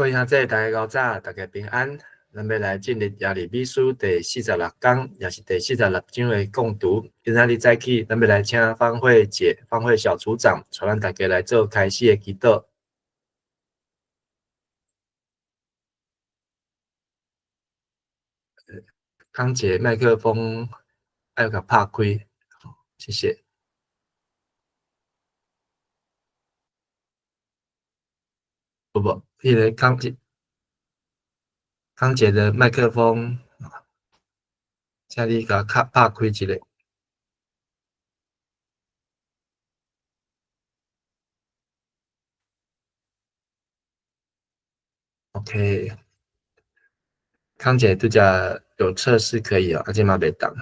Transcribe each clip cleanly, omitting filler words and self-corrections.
各位兄弟，大家早，大家平安。咱欲來進入耶利米書第四十六講，也是第四十六章的共讀。今仔日早起，咱欲來請方慧姐、方慧小組長，帶咱大家來做開始的祈禱。康姐，麥克風愛共拍開，謝謝。不不，彼个康姐，康姐的麥克風，請你共拍開一下。OK，康姐拄才有測試可以哦，啊這馬袂動，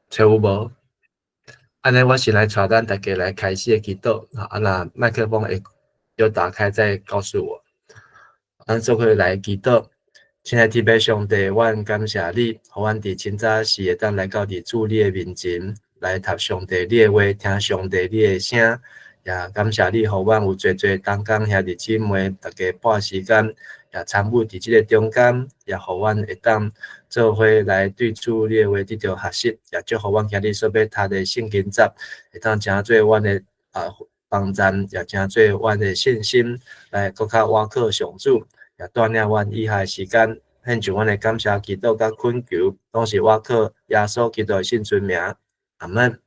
揣有無？按呢，我先來帶咱大家來開始的祈禱，啊，若麥克風會有打開再告訴我。咱做伙來祈禱，親愛的天父上帝，阮感謝你，予阮佇清早時會當來到佇主你的面前，來讀上帝你的話，聽上帝你的聲，也感謝你，予阮有濟濟同工兄弟姊妹，大家撥時間也參與佇這個中間，也予阮會當做伙來對主你的話得著學習，也祝福阮今日所欲讀的聖經節，會當成做阮的幫贊，也成做阮的信心，來閣較倚靠上主，也帶領阮以下的時間，獻上阮的感謝、祈禱佮懇求，攏是倚靠耶穌基督的聖尊名，阿們。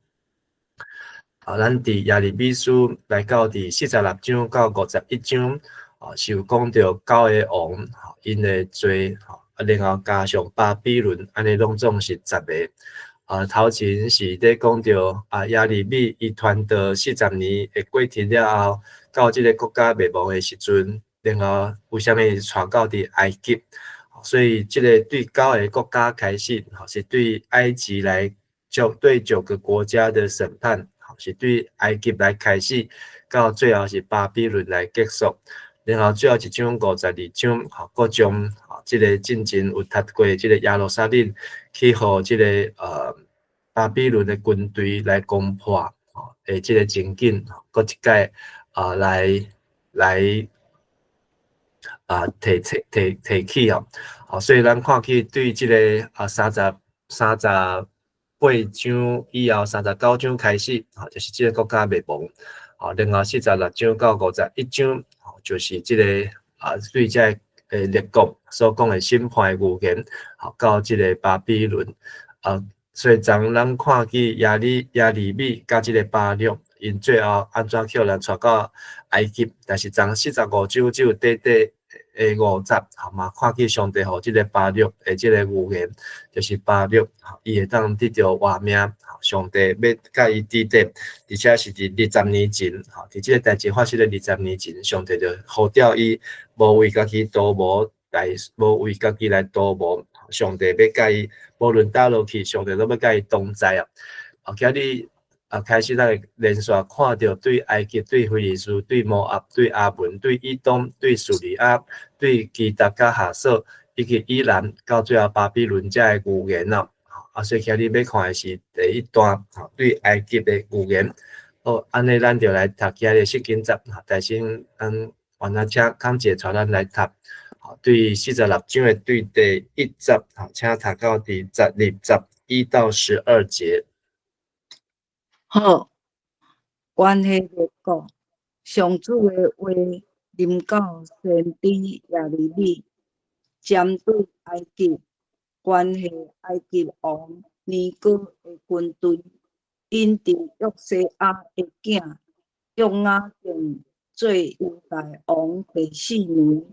咱佇耶利米書來到第四十六章到51章，是有講著九个王，𪜶的罪，然後加上巴比倫，按呢攏總是10个。頭前是咧講著耶利米伊傳道四十年的過程了後，到這個國家滅亡的時陣，然後有啥物傳到佇埃及，所以這個對九个國家開始，是對埃及來對九個國家的審判，是對埃及來開始，到最後是巴比倫來結束。然後最後一章52章，閣將這個進前有讀過這個耶路撒冷去予這個巴比倫的軍隊來攻破，的這個情景，閣一擺來提提提起哦。所以咱看去對這個38章以後39章開始，就是這個國家滅亡。然後46章到51章，就是這個對這个列國所講的審判的預言，到這個巴比倫。所以昨咱看見耶利米佮這個巴錄，𪜶最後按怎予人帶到埃及？但是昨45章只有短短的5節，嘛看見上帝予這個巴錄的這個預言，就是巴錄，伊會當得著活命，上帝欲佮伊佇底，而且是佇20年前，佇這個代誌發生的20年前，上帝就呼召伊，無為家己圖謀，來無為家己來圖謀，上帝欲佮伊，無論佗落去，上帝攏欲佮伊同在啊！今日開始咱會連續看著對埃及、對非利士、對摩押、對亞捫、對以東、對敘利亞、對基達佮哈索，以及以南，到最後巴比倫遮的預言啊！所以今日欲看的是第一段，對埃及的預言。好，按呢咱就來讀今日聖經節，大先咱原來請康姐帶咱來讀，對46章的對第一節，請讀到第十二節，1到12節。好，關係列國，上主的話臨到先知耶利米，針對埃及，關係埃及王尼哥的軍隊，𪜶佇約西亞的囝約雅敬做猶大王第四年，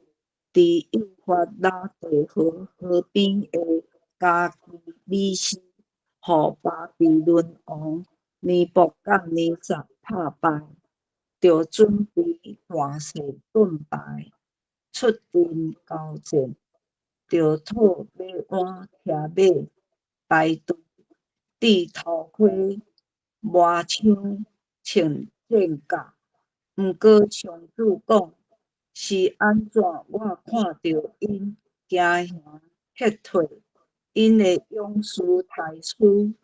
佇幼發拉底河河邊的迦基米施，予巴比倫王尼布甲尼撒拍敗，就準備大勢盾牌，出陣交戰，就套馬鞍騎馬，排隊戴頭盔、磨槍、穿戰甲。毋過上主講，是按怎我看著𪜶驚惶撤退，𪜶的勇士刣死，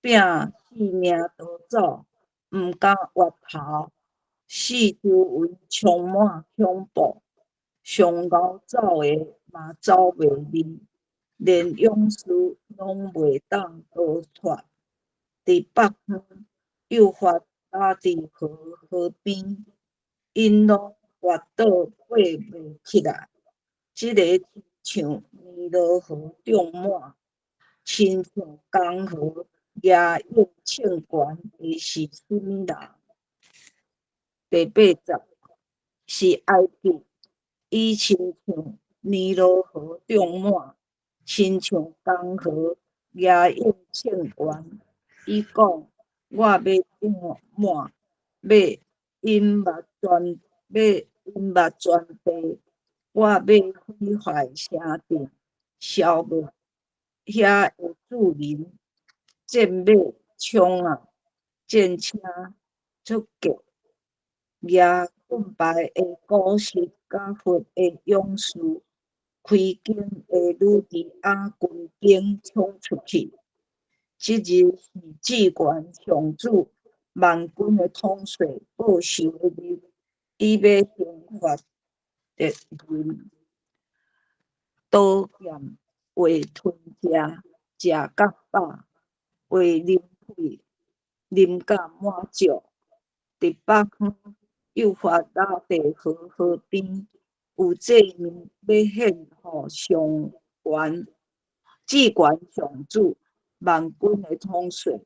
拼性命逃走，毋敢回頭，四周圍充滿恐怖，上𠢕走的嘛走袂離，連勇士攏袂當逃脫。佇北方幼發拉底河河邊，𪜶攏跋倒爬袂起來。這个親像尼羅河漲滿，親像江河夯湧衝懸的是啥物人？第八節是埃及，伊親像尼羅河漲滿，親像江河夯湧衝懸。伊講：我欲漲滿，欲淹沒全，欲淹沒全地，我欲毀壞城鎮，消滅遐的住民。戰馬衝啊，戰車出擊，舉盾牌的古實佮弗的勇士，開弓的呂底亞軍兵衝出去。這日是至懸上主萬軍的統帥報仇的日，伊欲刑罰敵人，刀劍會吞食，食甲飽，會啉水，啉甲滿足。佇北方幼發拉底河河邊，有祭物欲獻予上懸至懸上主萬軍的統帥。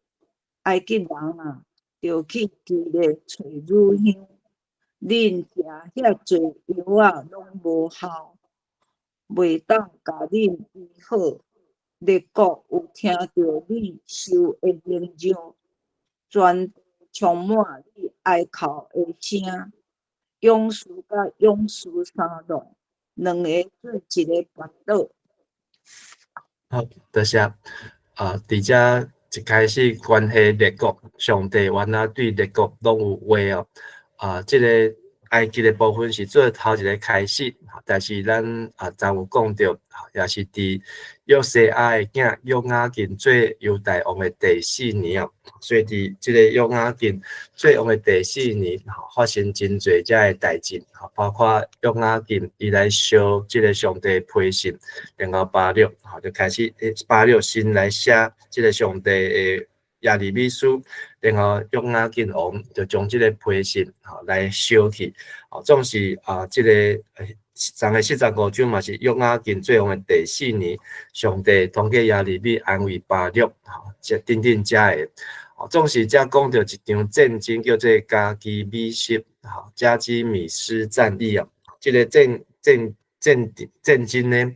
埃及人啊，著去基列揣乳香，恁食遐濟藥仔攏無效，袂當共恁醫好。列國有聽著你受的凌辱，全地充滿你哀哭的聲。勇士佮勇士相撞，兩个做一个跋倒。好，多謝。啊，佇遮一開始關係列國，上帝原來對列國攏有話哦。啊，這个埃及的部分是做頭一个開始，但是咱啊，昨有講著，也是佇約西亞的囝約雅敬做猶大王的第四年啊，所以佇這個約雅敬做王的第四年，發生真濟遮的代誌，包括約雅敬伊來燒這个上帝批信，然後巴錄，就開始巴錄先來寫這个上帝的耶利米書，然後約雅敬王就將這个批信來燒去，總是啊，這个昨个45章嘛是約雅敬做王的第四年，上帝通過耶利米安慰巴錄，這等等遮个，總是遮講著一場戰爭叫做迦基米濕，迦基米斯戰役啊，這个戰爭呢，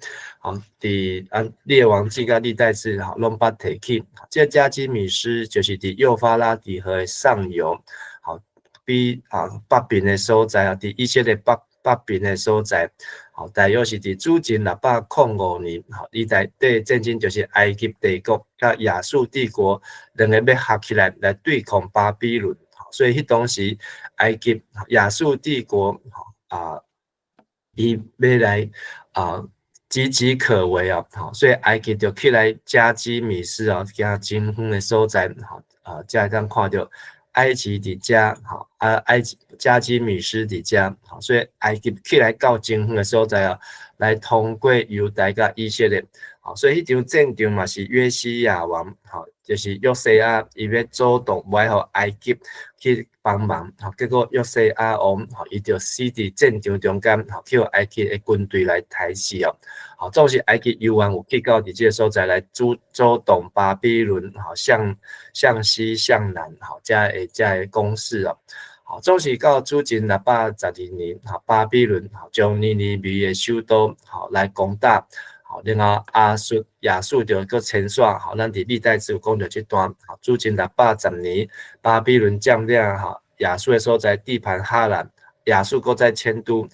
佇啊列王紀佮歷代志攏捌提起。這个迦基米斯就是佇幼發拉底河的上游，比啊北邊的所在啊，佇以色列北邊的所在，大約是佇主前605年，伊內底戰爭就是埃及帝國佮亞述帝國兩个欲合起來來對抗巴比倫，所以彼當時埃及亞述帝國啊，伊欲來啊岌岌可危啊，所以埃及就起來迦基米斯啊，行真遠的所在，啊，才會當看著埃及佇遮，啊，埃及迦基米斯佇遮，所以埃及起來到真遠的所在啊，來通過猶大佮以色列，所以彼場戰場嘛是約西亞王，就是約西亞伊欲阻擋，無愛予埃及去幫忙，結果約西亞王，伊就死佇戰場中間，去予埃及的軍隊來刣死哦。總是埃及猶原有去到佇這个所在來阻擋巴比倫，向西向南，遮个攻勢哦。總是到主前612年，巴比倫將尼尼微的首都來攻打，然後亞述就閣遷徙，咱佇歷代志有講著這段，主前610年，巴比倫佔領亞述的所在地盤哈蘭，亞述閣再遷都，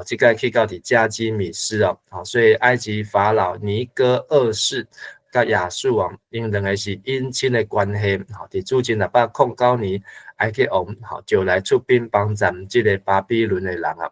這擺去到佇迦基米斯哦，所以埃及法老尼哥二世佮亞述王，𪜶兩个是姻親的關係，佇主前609年，埃及王就來出兵幫助這个巴比倫的人啊，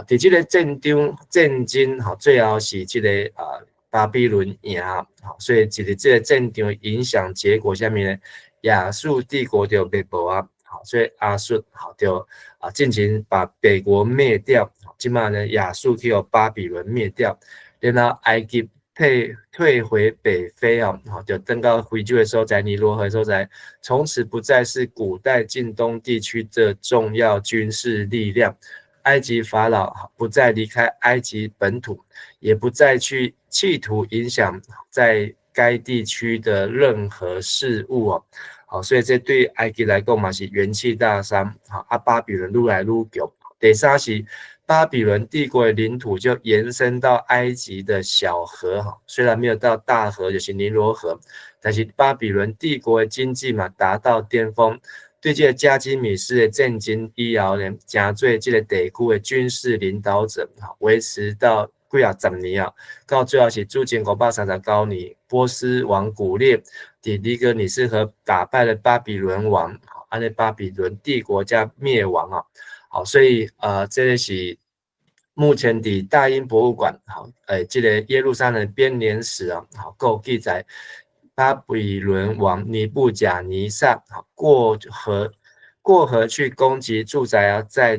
佇這个戰場戰爭，最後是這个啊巴比倫贏，所以一個這个戰場影響結果啥物呢？亞述帝國就滅亡啊，好，所以亞述好就進行把北國滅掉，這馬呢亞述去予巴比倫滅掉，然後埃及退回北非啊，好，就轉到非洲的所在，尼羅河所在，從此不再是古代近東地區的重要軍事力量。埃及法老不再離開埃及本土，也不再去企圖影響在該地區的任何事物哦。好，所以這對埃及來講嘛是元氣大傷。好，啊，巴比倫愈來愈強。第三是巴比倫帝國的領土就延伸到埃及的小河，哈，雖然沒有到大河，就是尼羅河，但是巴比倫帝國的經濟嘛達到巔峰。對這個加基米斯的戰爭以後呢，成做這個地區的軍事領導者，維持到幾仔十年啊，到最後是主前539年，波斯王古列佇底格里斯河打敗了巴比倫王，按呢巴比倫帝國才滅亡啊。好，所以這個是目前佇大英博物館，好，這個耶路撒冷編年史啊，好，閣記載。巴比倫王尼布甲尼撒過河去攻擊駐紮啊，在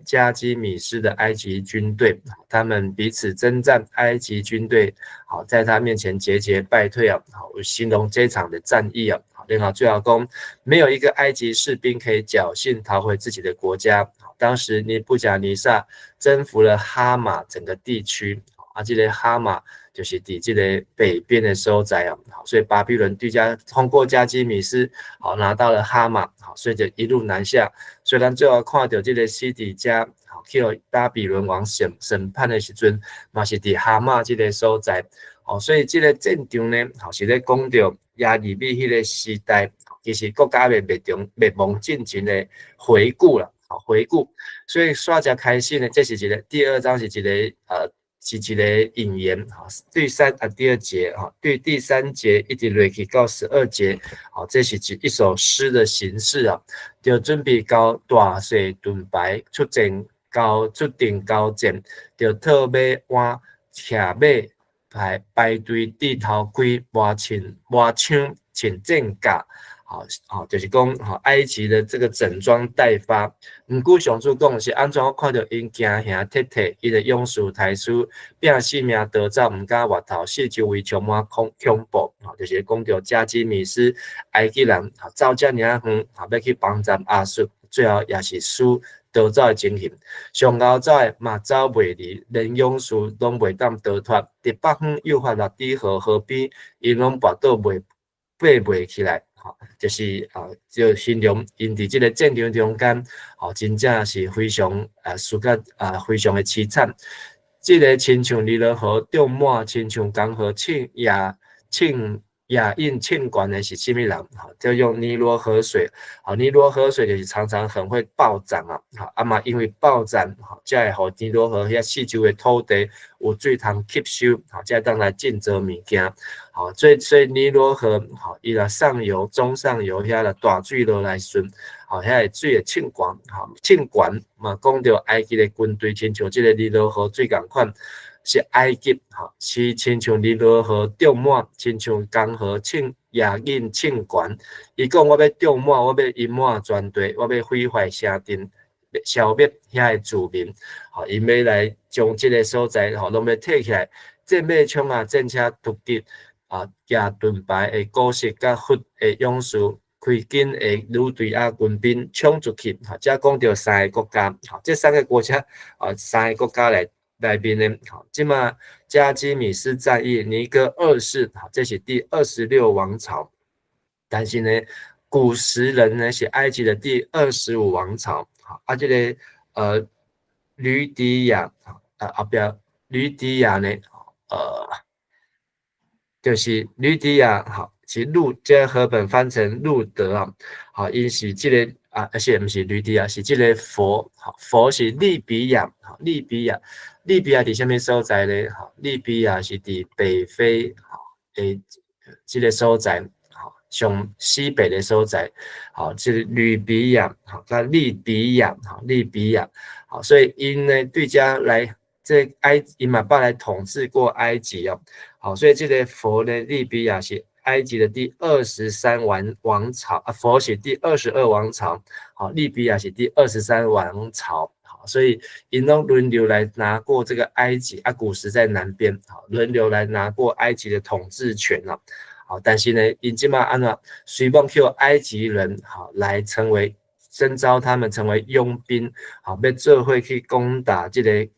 加基米斯的埃及軍隊，他們彼此征戰，埃及軍隊好在他面前節節敗退啊！好，形容這場的戰役啊，然後最後講，沒有一個埃及士兵可以僥倖逃回自己的國家。當時尼布甲尼撒征服了哈馬整個地區，啊，這個哈馬就是佇這個北邊的所在啊，所以巴比倫對遮通過加基米斯，好拿到了哈馬，好，所以就一路南下。所以咱最後看著這個西底家，好去予巴比倫王審判的時陣，嘛是佇哈馬這個所在。哦，所以這個戰場呢，好是咧講著耶利米彼個時代，其實國家未滅亡滅亡進前的回顧啦，好回顧。所以煞才開始呢，這是一個第二章是一個是一個引言，哈，對三啊第二節哈，對第三節一直落去到12節，好，這是一首詩的形式啊，就準備交大細盾牌出戰交出陣交戰，就套馬換騎馬排隊佇頭開，磨槍穿戰甲。好，好，就是講，吼，埃及的這個整裝待發。毋過上主講是按怎？我看著𪜶驚嚇撤退，伊的勇士刣死，拼性命逃走，毋敢回頭，四周圍充滿恐怖。吼，就是講著加基米斯埃及人，走遮爾仔遠，吼，欲去幫助亞述，最後也是輸逃走的情形。上後走的嘛走袂離，連勇士攏袂當逃脫。佇北方幼發拉底河河邊，𪜶攏跋倒袂爬袂起來。就是啊，就形容𪜶佇這個戰場中間，吼，真正是非常啊，輸甲啊，非常的淒慘。這個親像尼羅河漲滿，親像江河衝也衝也引衝懸的是啥物人？吼，就用尼羅河水，好，尼羅河水就是常常很會暴漲啊，好，啊嘛因為暴漲，吼，才會予尼羅河遐四周的土地有水通吸收，好，才會當來賑濟物件，好，所以尼羅河，吼，伊若上游、中上游遐若大水落來時陣，吼，遐會水會衝懸，吼，衝懸嘛，講著埃及的軍隊親像這個尼羅河水仝款。是埃及，吼，是親像尼羅河漲滿，親像江河衝也引衝懸。伊講我欲漲滿，我欲淹沒全地，我欲毀壞城鎮，消滅遐的住民。吼，𪜶欲來將這個所在，吼，攏欲提起來。戰馬槍啊，戰車突擊啊，舉盾牌的古實佮弗的勇士，開弓的呂底亞軍兵衝出去。吼，這講著三個國家，吼，這三個國家啊，三個國家來內面呢，吼，這馬加基米斯戰役，尼哥二世，吼，這是第26王朝。但是呢，古實人呢是埃及的第25王朝，好，啊，這個呂底亞，啊後壁呂底亞呢，就是呂底亞，好，是路，這和本翻成路德啊，好，𪜶是這個啊，而且毋是呂底亞，是這個弗，好，弗是利比亞，好，利比亞，利比亞佇啥物所在呢？好，利比亞是佇北非，好，的這個所在，好，上西北的所在，好，這個呂比亞，好，佮利比亞，好，利比亞，好，所以𪜶呢對遮來，這埃𪜶嘛捌來統治過埃及哦，好，所以這個弗呢，利比亞是。埃及的第二十三王朝啊，佛是第二十二王朝，好，利比亚是第二十三王朝，好，所以𪜶攏輪流來拿過這個埃及啊，古實在南邊，好，輪流來拿過埃及的統治權啊，好，但是呢，𪜶這馬按怎，隨便叫埃及人好來成為徵召他們成為傭兵，好，欲做伙去攻打這個遙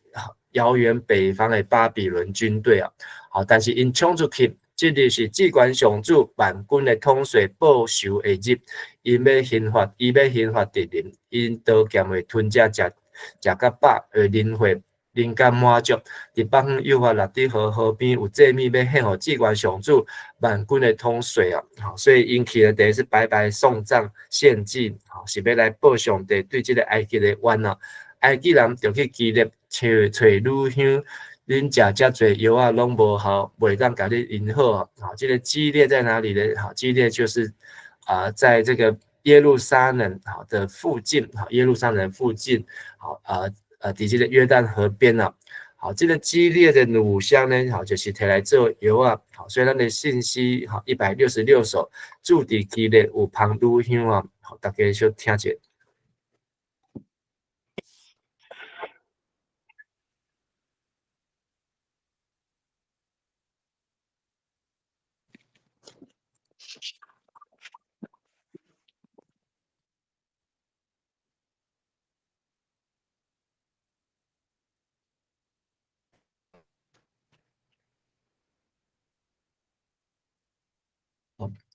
遠北方的巴比倫軍隊啊，好，但是𪜶衝出去。這日是至懸上主萬軍的統帥報仇的日，𪜶欲刑罰，伊欲刑罰敵人，𪜶刀劍會吞食食食甲飽，會啉血，啉甲滿足。佇北方幼發拉底河河邊有祭物欲獻予至懸上主萬軍的統帥啊！吼，所以𪜶去了等於是白白送葬獻祭，吼，是欲來報上帝對這個埃及的冤啊！埃及人就去基列揣揣乳香。恁食遮濟藥仔攏無效，袂當共你醫好啊！好，這個基列在哪裡呢？好，基列就是啊，在這個耶路撒冷好的附近，好，耶路撒冷附近，好啊佇這個約旦河邊啊。好，這個基列的乳香呢，好，就是提來做藥仔。好，所以咱的信息好166首，住佇基列有芳乳香啊。好，大家小聽者。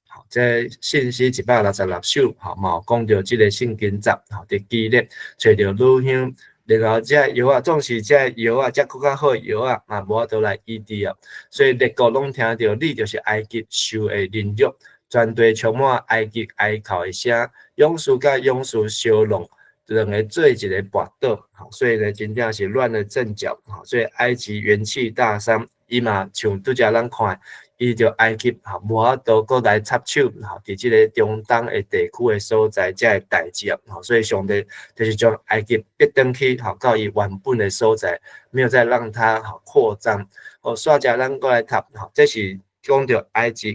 好，這信息166首，吼，嘛有講著這個聖經節，吼，佇基列揣著乳香，然後這藥仔，總是這藥仔，這閣較好藥仔，嘛無法度來醫治啊。所以列國攏聽著，你就是埃及受的凌辱，全地充滿埃及哀哭的聲，勇士佮勇士相弄，兩个做一个跋倒，吼，所以呢，真正是亂了陣腳，吼，所以埃及元氣大傷，伊嘛像拄才咱看。伊就埃及吼，無法度閣來插手吼，佇這个中東的地區的所在，遮个代誌啊，吼，所以上帝就是將埃及逼轉去吼，到伊原本的所在，沒有再讓它吼擴張。好，煞者咱閣來讀吼，這是講著埃及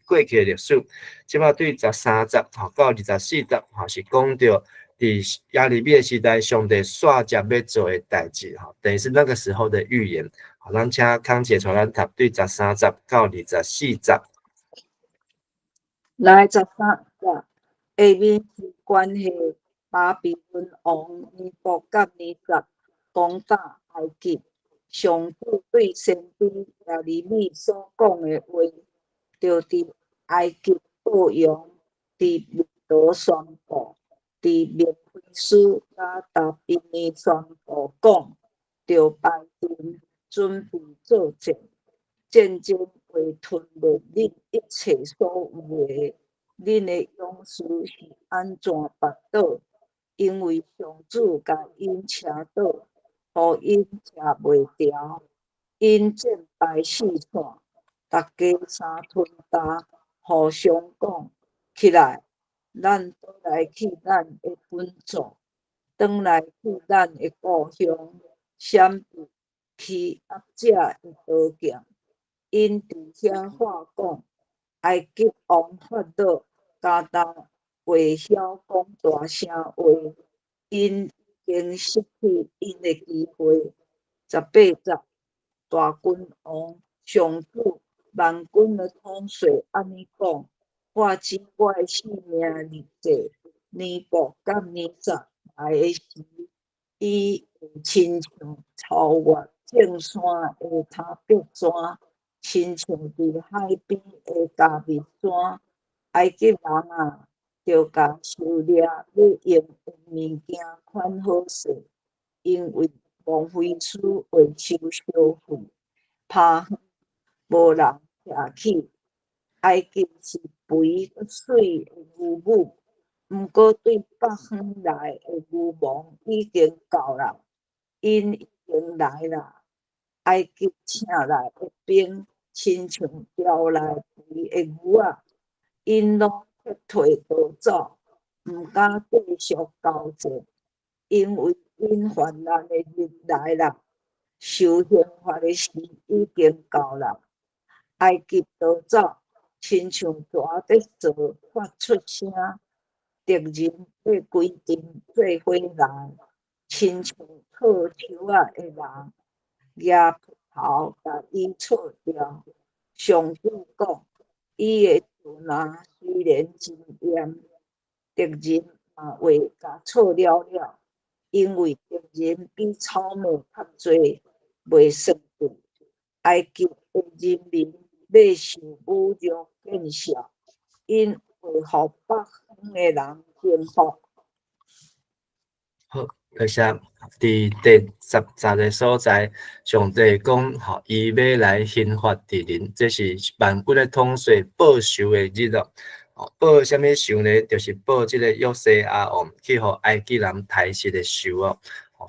過去的歷史。這擺對13節吼到24節吼，是講著佇耶利米的時代，上帝煞接欲做的代誌吼，等於是那個時候的預言。好，咱請康姐帶咱讀對13節到24節。來13節，下面是關係巴比倫王尼布甲尼撒攻打埃及，上主對先知耶利米所講的話，就佇埃及報應，佇密陀宣布，佇墨菲斯佮達比尼宣布講，著排陣。準備作戰，戰爭會吞滅恁一切所有的。恁的勇士是按怎跋倒？因為上主共𪜶車倒，予𪜶食袂牢。𪜶戰敗四散，逐家三吞擔，互相講起來，咱倒來去咱的本族，轉來去咱的故鄉，閃避欺壓者的刀劍。𪜶佇遐喊講，埃及王法老敢若袂曉講大聲話，𪜶已經失去𪜶的機會。18節，大君王上主萬軍的統帥按呢講：我指我的性命立誓，尼布甲尼撒來的時，伊會親像超越眾山的他伯山，親像佇海邊的迦密山。埃及人啊，著共狩獵欲用的物件款好勢，因為孟菲斯會受燒毀，拍無人徛起。埃及是肥閣媠的牛母，毋過對北方來的牛虻已經到啦，𪜶已經來啦。埃及請來的兵，親像牢內肥的牛仔，𪜶攏撤退逃走，毋敢繼續交戰，因為𪜶患難的日來啦，受刑罰的時已經到啦。埃及逃走，親像蛇佇趖發出聲，敵人欲規陣做伙來，親像銼樹仔的人，舉斧頭共伊銼掉。上主講，伊的樹林雖然真嚴，敵人嘛會共銼了了，因為敵人比草麥較濟，袂算計。埃及的人民欲受侮辱見笑，𪜶會予北方的人征服。好，多謝。佇第10節的所在，上帝講，吼，伊欲來刑罰敵人，這是萬軍的統帥報仇的日咯。報啥物仇呢？就是報這个約西亞王去予埃及人刣死的仇哦。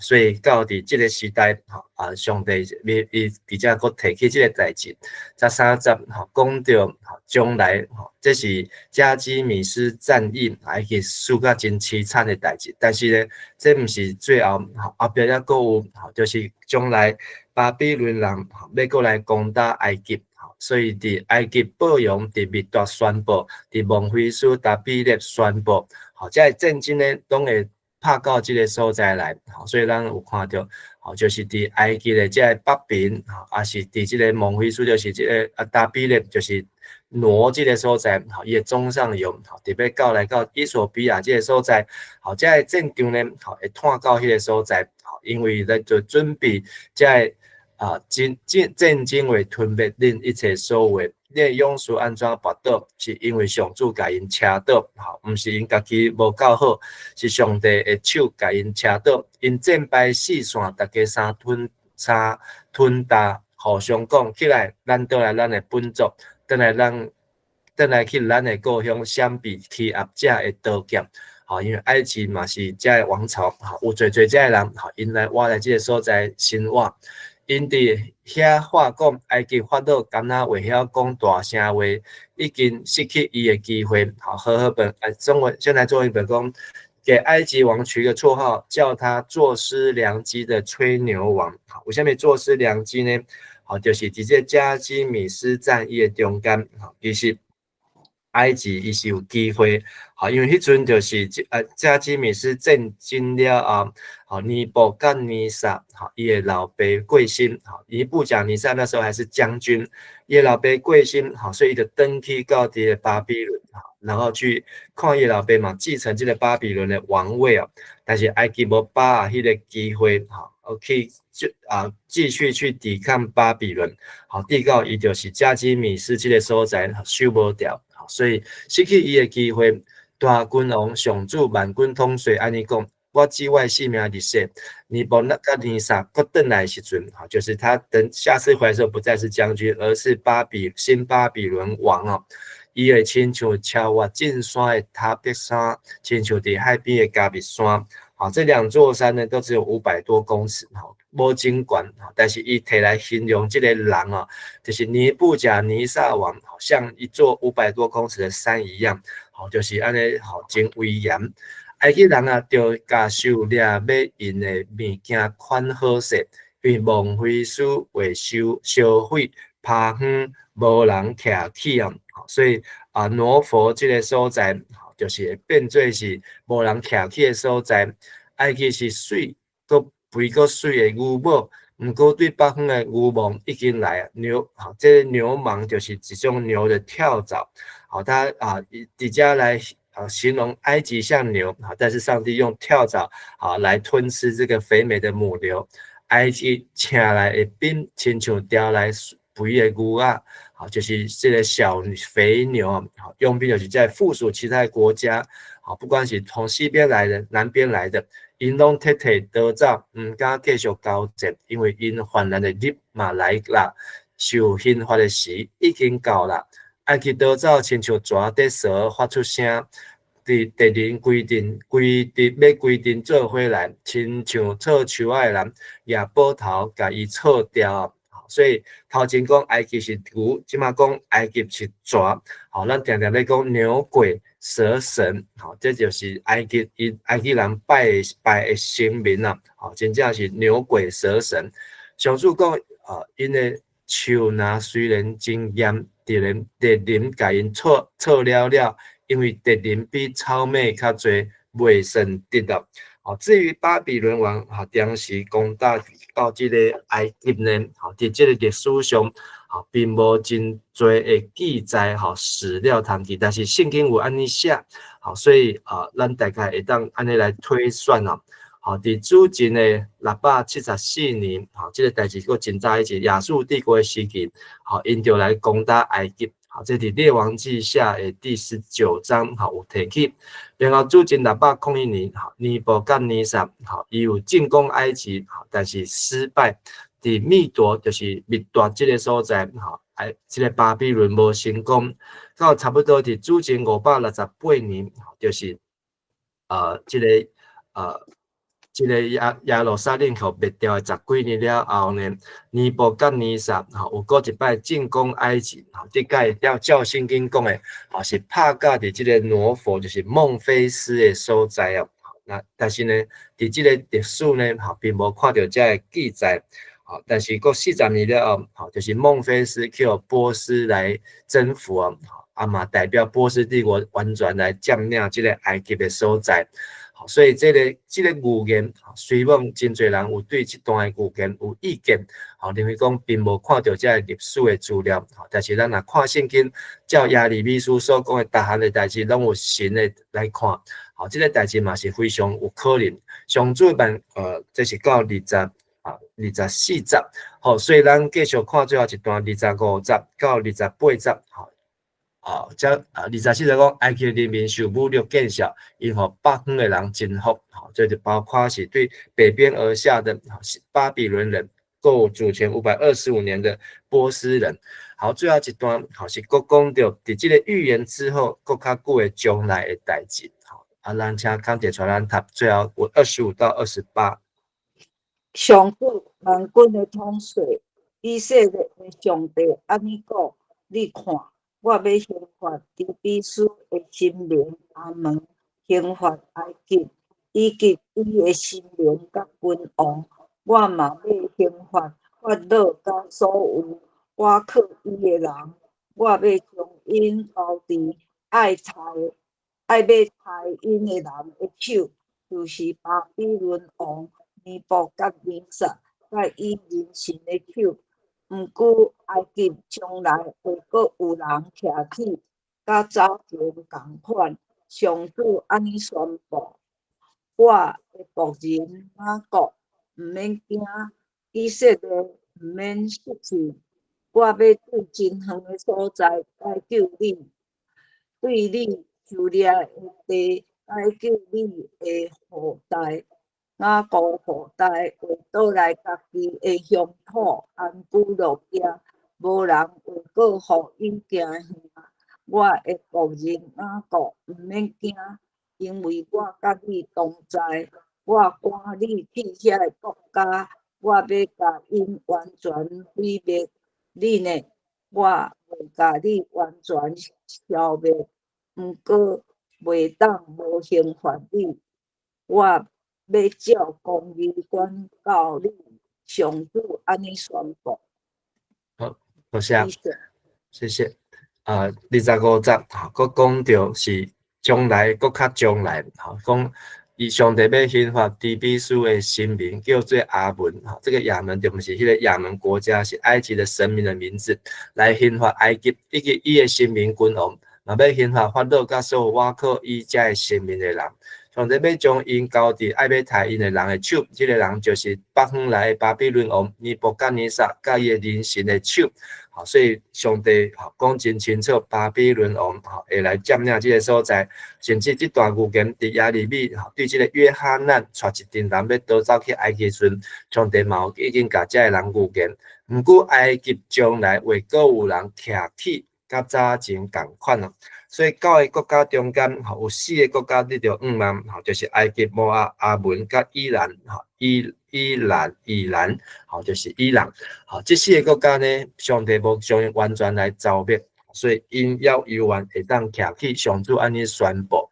所以到佇這个時代，吼啊，上帝伊伊佇遮閣提起這个代誌。13節吼講著將來吼，這是加基米斯戰役，埃及輸甲真淒慘的代誌。但是呢，這毋是最後，吼後壁猶閣有，吼就是將來巴比倫人欲閣來攻打埃及，所以佇埃及報王佇密達宣布，佇孟菲斯達比列宣布，吼，這个戰爭呢，攏會拍到這个所在來，吼，所以咱有看著，吼，就是佇埃及的這个北邊，吼，抑是佇這个孟菲斯，就是這个啊達比列，就是挪這个所在，吼，伊的中上游，吼，特別到來到伊索比亞這个所在，吼，這个戰場呢，吼，會湠到彼个所在，吼，因為咧就準備這个啊戰戰戰爭會吞滅恁一切所有。你的勇士按怎跋倒，是因為上主共𪜶車倒，吼，毋是𪜶家己無夠好，是上帝的手共𪜶車倒。𪜶戰敗四散，逐家三吞三吞大，互相講起來，咱倒來咱的本族，轉來咱轉來去咱的故鄉，閃避欺壓者的刀劍。吼，因為埃及嘛是這个王朝，吼，有濟濟遮的人，吼，𪜶來活來這个所在生活。𪜶佇遐話講，埃及法老敢若會曉講大聲話，已經失去伊的機會。好，和合本，中文現在中文本講，給埃及王取個綽號，叫他坐失良機的吹牛王。好，為啥物坐失良機呢？好，就是佇這加基米斯戰役的中間，好，其實埃及伊是有機會，好，因為彼陣就是加基米斯戰爭了後，好，尼布甲尼撒，好，伊的老爸過身，好，尼布甲尼撒那時候還是將軍，伊的老爸過身，好，所以伊就轉去到佇个巴比倫，好，然後去看伊老爸嘛，繼承這个巴比倫的王位哦，但是埃及無把握彼个機會，吼，去就啊繼續去抵抗巴比倫，好，直到伊就是加基米斯這个所在守無牢。所以失去伊的機會，大君王上主萬軍統帥按呢講，我指我的性命立誓，尼布甲尼撒閣轉來的時陣，吼，就是他等下次回來的時候，不再是將軍，而是新巴比倫王哦。伊會親像超越眾山的塔伯山，親像佇海邊的迦密山。好，這兩座山呢，都只有500多公尺，吼，無真懸，但是伊提來形容這個人哦，就是尼布甲尼撒王，像一座500多公尺的山一樣，吼，就是按呢，吼，真威嚴。埃及人啊，著共受掠欲用的物件款好勢，因為孟菲斯會燒燒毀，趴遠無人徛起啊，所以啊，挪弗這個所在，就是會變做是無人徛起的所在。埃及是媠閣肥閣媠的牛母，毋過對北方的牛虻已經來啊，牛，吼，這個牛虻就是一種牛的跳蚤，好，它啊，佇遮來啊形容埃及像牛，但是上帝用跳蚤啊來吞吃這個肥美的母牛。埃及請來的兵，親像調來肥的牛仔，好，就是這個小肥牛，好，傭兵就是在附屬其他國家，好，不管是從西邊來的、南邊來的，𪜶攏撤退逃走，毋敢繼續交戰，因為𪜶患難的日嘛來啦，受刑罰的時已經到啦。埃及逃走，親像蛇佇趖發出聲，佇敵人規陣規陣欲規陣做伙來，親像銼樹仔的人，舉斧頭共伊銼掉。所以頭前講埃及是牛，這馬講埃及是蛇。吼，咱定定咧講牛鬼蛇神，吼，這就是埃及伊埃及人拜拜的神明啊，吼，真正是牛鬼蛇神。上主講啊，𪜶的樹林雖然真嚴，敵人敵人共𪜶錯錯了了，因為敵人比草麥較濟，袂算得咯。哦，至於巴比倫王，吼，當時攻打到這个埃及呢，吼，佇這个歷史上，吼，並無真濟的記載，吼，史料通記，但是聖經有按呢寫，吼，所以啊，咱大概會當按呢來推算哦。吼，佇主前的674年，吼，這个代誌閣真早以前，亞述帝國的時期，吼，𪜶就來攻打埃及。好，這佇列王紀下的第19章，吼，有提起。然後主前601年，吼，尼布甲尼撒，吼，伊有進攻埃及，吼，但是失敗。佇密朵，就是密朵這个所在，吼，埃這个巴比倫無成功。到差不多佇主前568年，就是這个耶路撒冷予滅掉的十幾年了後呢，尼布甲尼撒吼有閣一擺進攻埃及，吼，這擺照聖經講的，吼是拍甲佇這个挪弗，就是孟菲斯的所在哦。那但是呢，佇這个歷史呢，吼並無看著這个記載，吼，但是閣40年了後，吼，就是孟菲斯去予波斯來征服啊，啊嘛代表波斯帝國完全來佔領這个埃及的所在。所以這个預言，雖罔真濟人有對這段的預言有意見，吼，認為講並無看著這个歷史的資料，吼，但是咱若看聖經，照耶利米書所講的逐項的代誌，攏有神的來看，吼，這个代誌嘛是非常有可能。上主辦，這是到24節，吼，所以咱繼續看最後一段25節到28節，吼。哦，這啊，24節講埃及人民受侮辱見笑，𪜶予北方的人征服，吼，這就包括是對北邊而下的巴比倫人，過主前525年的波斯人。好，最後一段，吼是閣講著佇這个預言之後，閣較久的將來的代誌。好，啊，咱請康姐帶咱讀最後有25到28。上主萬軍的統帥，以色列的上帝按呢講，你看，我欲刑罰底比斯的神明阿蒙，刑罰埃及以及伊的神明佮君王。我嘛欲刑罰法老佮所有倚靠伊的人。我欲將𪜶交佇愛欲刣𪜶的人的手，就是巴比倫王尼布甲尼撒佮伊人神的手。毋過埃及將來會閣有人徛起，佮早前仝款。上主按呢宣布：我的僕人雅各，毋免驚；以色列，毋免失志。我欲對真遠的所在解救你，對你受掠的地解救你的後代。雅各後代會倒來家己的鄉土安居樂業，無人會閣予𪜶驚嚇。我的僕人雅各，毋免驚，因為我佮你同在。我趕你去遐个國家，我欲共𪜶完全毀滅。你呢？我袂共你完全消滅，毋過袂當無刑罰你。我欲照公義管教你，上主按呢宣布。好，多謝，謝謝。啊，25節，吼，閣講著是將來，閣較將來，吼，講伊上帝欲刑罰底比斯的神明叫做亞門，吼，這个亞門就毋是彼个亞門國家，是埃及的神明的名字，來刑罰埃及以及伊的神明君王，嘛欲刑罰法老佮所有倚靠伊遮的神明的人。上帝欲將𪜶交佇愛欲刣𪜶的人的手，這个人就是北方來的巴比倫王尼布甲尼撒佮伊的人神的手。好，所以上帝吼講真清楚，巴比倫王吼會來佔領這个所在，甚至這段預言佇耶利米吼對這个約哈難帶一陣人欲逃走去埃及時陣，上帝嘛有已經共這个人預言。毋過埃及將來會閣有人徛起，佮早前仝款哦。所以九个國家中間，吼有四个國家得著向望，吼就是埃及、摩押、亞捫佮伊蘭，吼伊蘭，吼就是伊朗，吼這四个國家呢，上帝無將𪜶完全來剿滅，所以𪜶猶猶原會當徛起。上主按呢宣布。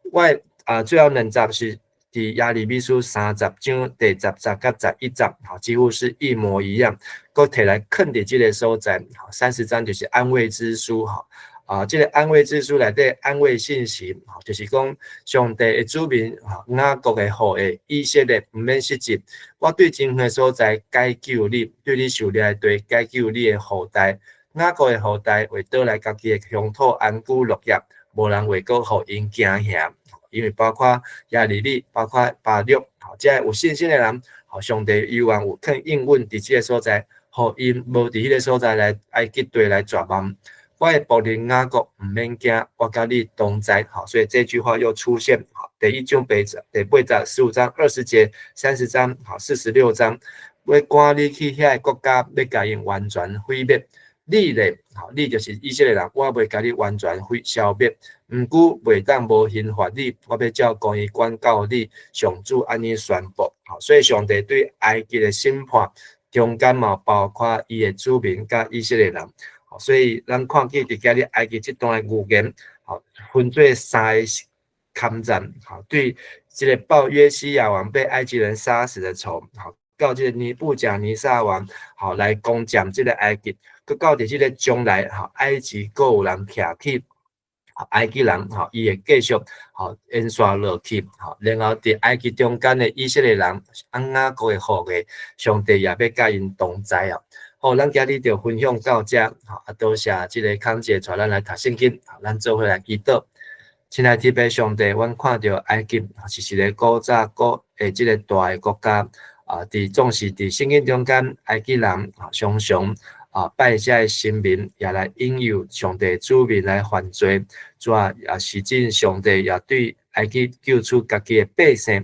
我啊，最後兩節是佇耶利米書30章第10節佮11節，吼，幾乎是一模一樣，閣提來囥佇這个所在。30章就是安慰之書，吼。啊，這个安慰之書內底安慰信息，吼，就是講上帝的子民，吼，雅各的後裔以色列毋免失志。我對真遠的所在解救你，對你受掠的地解救你的後代。雅各的後代會倒來家己的鄉土安居樂業，無人會閣予𪜶驚嚇。因為包括耶利米，包括巴錄，吼，這有信心的人，吼，上帝猶原有肯應允佇這个所在，予𪜶無佇彼个所在來埃及地來絕望。我的僕人雅各毋免驚，我佮你同在。好，所以這句話又出現。好，第一章八節，第八節，15章20節，30章，好，46章。我趕你去遐个國家，欲共𪜶完全毀滅。你咧，好，你就是以色列人，我袂共你完全毀消滅。毋過袂當無刑罰你，我欲照公義管教你。上主按呢宣布。好，所以上帝對埃及的審判中間嘛，包括伊的子民佮以色列人。所以咱看見佇今日埃及這段的預言，吼，分做三个坎站，吼，對這个報約西亞王被埃及人殺死的仇，吼，到這个尼布甲尼撒王，吼，來攻佔這个埃及，閣到佇這个將來，吼，埃及閣有人徛起，埃及人，吼，伊會繼續，吼，延續落去，吼，然後佇埃及中間的以色列人，雅各的後裔，上帝也欲佮𪜶同在啊。好，咱今日就分享到這，好，啊，多謝這个康姐帶咱來讀聖經，咱做伙來祈禱。親愛的天父上帝，阮看著埃及是一个古早古的這个大的國家，啊，佇總是佇聖經中間，埃及人啊常常啊拜這个神明，也來引誘上帝子民來犯罪。主啊，也是真上帝也對埃及救出家己的百姓，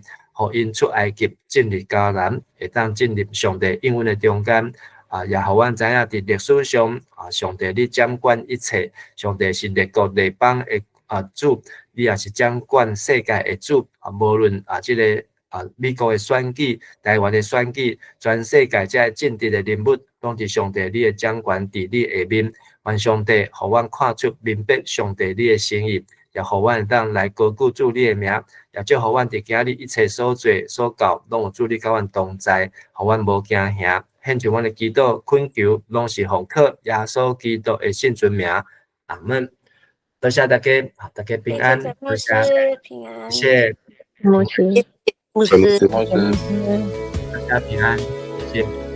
予𪜶出埃及進入迦南，會當進入上帝應允的中間。啊，也予阮知影佇歷史上，啊，上帝你掌管一切，上帝是列國列邦的啊主，你也是掌管世界的主。啊，無論啊，這个啊美國的選舉、台灣的選舉，全世界這个政治的人物，攏佇上帝你的掌權佇你下面。願上帝予阮看出明白上帝你的心意，也予阮會當來高舉主你的名，也祝予阮佇今日一切所做所教，攏有主你佮阮同在，予阮無驚嚇。獻上阮的祈禱懇求，攏是奉靠耶穌基督的聖尊名，阿門。多謝大家，大家平安。多謝，平安。謝謝。牧師，牧師，牧師，大家平安，謝謝。